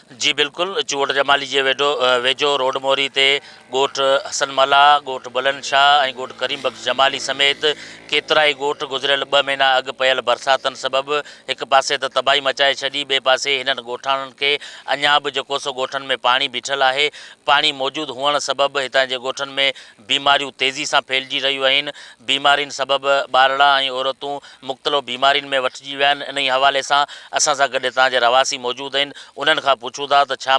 جي بلڪل چوٽ جمالي جي ويڍو ويجهو روڊ موري تي ڳوٺ حسن ملاح، ڳوٺ بلند شاهه ۽ ڳوٺ ڪريم بخش جمالي سميت ڪيترائي ڳوٺ گذريل ٻه مهينا اڳ پيل برساتن سبب هڪ پاسي ته تباهي مچائي ڇڏي ٻئي پاسي هنن ڳوٺاڻن کي اڃا به جيڪو سو ڳوٺن ۾ پاڻي بيٺل آهي پاڻي موجود هئڻ سبب هتان جي ڳوٺن ۾ بيماريون تيزي سان ڦهلجي رهيون آهن، بيمارين سبب ٻارڙا ۽ عورتون مختلف بيمارين ۾ وٺجي ويا آهن، انهي حوالي سان اسان سان گڏ هتان جا رهواسي موجود آهن، انهن کان پڇون ٿا ته ڇا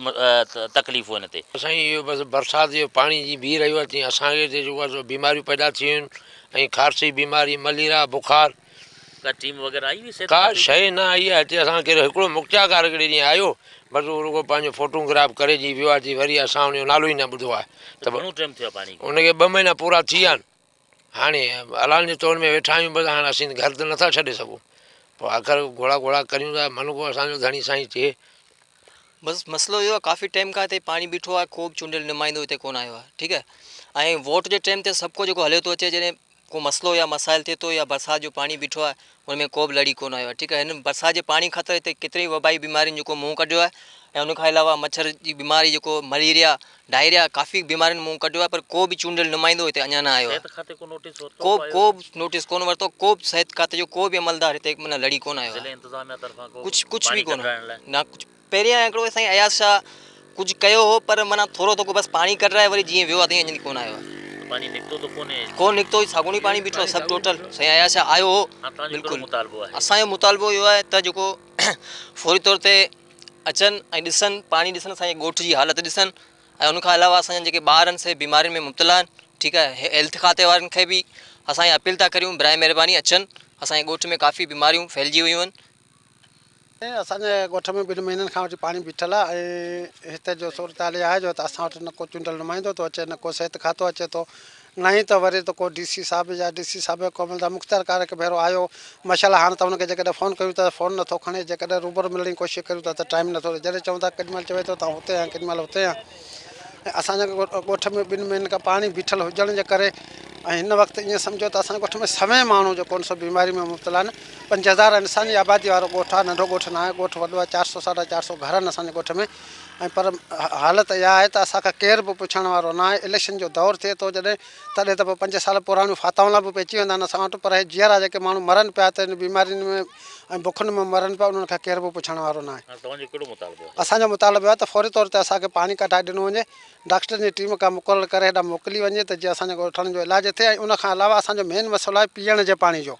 تڪليفون آهن هتي. سائين اهو بس برسات جو پاڻي جيئن بيهي رهيو آهي تيئن اسان کي هتي جيڪو آهي سو بيماريون پيدا ٿي ويون آهن ۽ کارسي بيماري مليرا بخار. ڪا ٽيم وغيره آئي هئي صحت ڪا کاتي جي؟ شيء نه آئي آهي هتي اسان کي هڪڙو مختيارڪار هڪڙي ڏينهن آيو بس اهو رڳو پنهنجو فوٽو گراف ڪري جي ويو آهي جي وري اسان ان جو نالو ئي نه ٻڌو آهي ته گهڻو ٽيم ٿيو آهي پاڻي کي؟ ان کي ٻه مهينا پورا ٿي ويا آهن هاڻي الان جي طور ۾ ويٺا آهيون بس هاڻي اسين گهر ته نٿا ڇڏي سگهون پوء آخر گهوڙا گهوڙا ڪريون ٿا من ڪو اسان جو ڌڻي سائين ٿئي. بس مسئلو اهو آهي ڪافي ٽائيم کان هتي پاڻي بيٺو آهي ڪو به چونڊيل نمائندو هتي ڪونه آيو آهي ٺيڪ آهي ۽ ووٽ جي ٽائيم تي سڀ ڪو جيڪو هليو ٿو اچي جڏهن ڪو مسئلو يا مسائل ٿئي ٿو يا برسات جو پاڻي بيٺو آهي ان ۾ ڪو به لڙي ڪونه آيو آهي ٺيڪ آهي هن برسات جي پاڻي خاطر هتي ڪيتري ئي وبائي بيمارين جيڪو منهن ڪڍيو آهي ۽ ان کان علاوه مڇر جي بيماري جيڪو مليريا ڊائريا ڪافي بيمارين منهن ڪڍيو آهي پر ڪو به چونڊيل نمائندو هتي اڃا نه آيو آهي صحت کاتي ڪو نوٽيس ورتو ڪو ڪو به نوٽيس ڪونه ورتو ڪو به صحت کاتي جو ڪو به عملدار هتي معنيٰ لڙي ڪونه آيو آهي ضلعي انتظاميا طرفان ڪو ڪجهه ڪجهه پاڻي به ڪونه ڪڍرائڻ لاء نه ڪجهه پهريان هڪڙو سائين اياز شاهه ڪجهه ڪيو هو پر معنيٰ ٿورو ٿورو بس پاڻي ڪڍرائي وري جيئن ويو آهي تيئن اڃا ڪونه آيو آهي. ته پاڻي نڪتو ته ڪونهي. ڪونه نڪتو ساڳيو ئي پاڻي بيٺو آهي سڀ ٽوٽل سائين اياز شاهه آيو هو هاڻ توهان جو ڪهڙو بلڪل مطالبو آهي؟ اسان جو مطالبو اهو آهي ته جيڪو فوري طور تي اچن ۽ ڏسن پاڻي ڏسن اسان جي ڳوٺ جي حالت ڏسن ۽ ان کان علاوه اسان جا جيڪي ٻار آهن سي بيمارين ۾ مبتلا آهن ٺيڪ آهي هيلٿ کاتي وارن کي به اسان اها اپيل ٿا ڪريون برائي مهرباني اچن اسان جي ڳوٺ ۾ ڪافي بيماريون ڦهلجي ويون آهن. اسان جي ڳوٺ ۾ ٻن مهينن کان وٺي پاڻي بيٺل آهي ۽ هتي جو صورتحال اها آهي جو اسان وٽ نه ڪو چونڊيل نمائندو ٿو اچي نه ڪو صحت کاتو اچي ٿو نه ئي ته وري ته ڪو ڊي سي صاحب يا ڊي سي صاحب جو ڪو عملدار مختيارڪار هڪ ڀيرو آيو ماشاءالله هاڻ ته ان کي جيڪڏهن فون ڪيون ٿا ته فون نٿو کڻي جيڪڏهن روبرو ملڻ جي ڪوشش ڪريون ٿا ته ٽائيم نٿو ڏي جڏهن چئون ٿا ڪيڏي مهل چوي ٿو ته آئون هتي آهيان ڪيڏي مهل هتي آهيان ۽ اسان جي ڳوٺ ۾ ٻن مهينن کان پاڻي بيٺل هجڻ جي ڪري ۽ هن وقت ائين سمجهو ته اسان جي ڳوٺ ۾ سوين ماڻهو جيڪو آهن سو بيماري ۾ مبتلا آهن 5000 انساني آبادي وارو ڳوٺ آهي ننڍو ڳوٺ نه آهي ڳوٺ وڏو آهي چار سو ساڍا چار سو گهر آهن اسان جي ڳوٺ ۾ ۽ پر حالت اها آهي ته اسان کان ڪير به پڇڻ وارو نه آهي اليڪشن جو دور ٿئي ٿو جڏهن تڏهن ته پوء پنج سال پراڻيون فاتحون به پئجي ويندا آهن اسان وٽ پر هي جيئرا جيڪي ماڻهو مرن پيا ته هن بيمارين ۾ ۽ بکن ۾ مرن پيا انهن کان ڪير به پڇڻ وارو نه آهي. هاڻ توهان جو ڪهڙو مطالبو آهي؟ اسان جو مطالبو آهي ته فوري طور تي اسان کي پاڻي ڪڍائي ڏنو وڃي، ڊاڪٽرن جي ٽيم ڪا مقرر ڪري هيڏانهن موڪلي وڃي ته جيئن اسان جي ڳوٺاڻن جو علاج ٿئي ۽ ان کان علاوه اسان جو مين مسئلو آهي پيئڻ جي پاڻي جو.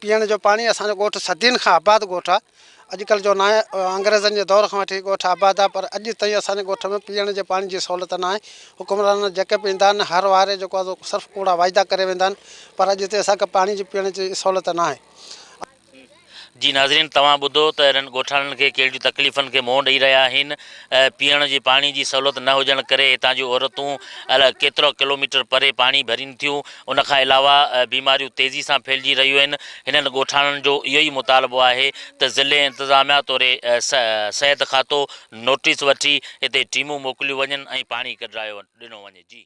پيئڻ جو پاڻي اسان جو ڳوٺ صدين کان آباد ڳوٺ آهي اڄڪلهه جو ناهي انگريزن جي دور کان وٺي ڳوٺ آباد آهي پر اڄ تائين اسان جي ڳوٺ ۾ پيئڻ جي پاڻي جي سهولت ناهي حڪمران جيڪي به ايندا آهن هر واري جيڪو آهي سو صرف ڪوڙا واعدا ڪري ويندا آهن پر اڄ تائين اسان کي پاڻي جي پيئڻ جي سهولت ناهي. جي ناظرين توهان ٻڌو ته انهن ڳوٺاڻن کي ڪهڙيون تڪليفن کي منهن ڏئي رهيا آهن پيئڻ جي پاڻي جي سهولت نه هجڻ ڪري هتان جون عورتون الائي ڪيترا ڪلوميٽر پري پاڻي ڀرين ٿيون ان کان علاوه بيماريون تيزي سان ڦهلجي رهيون آهن هنن ڳوٺاڻن جو اهو ئي مطالبو آهي ته ضلعي انتظاميا توڙي صحت کاتو نوٽيس وٺي هتي ٽيمون موڪليون وڃن ۽ پاڻي ڪڍرايو ڏنو وڃي جي.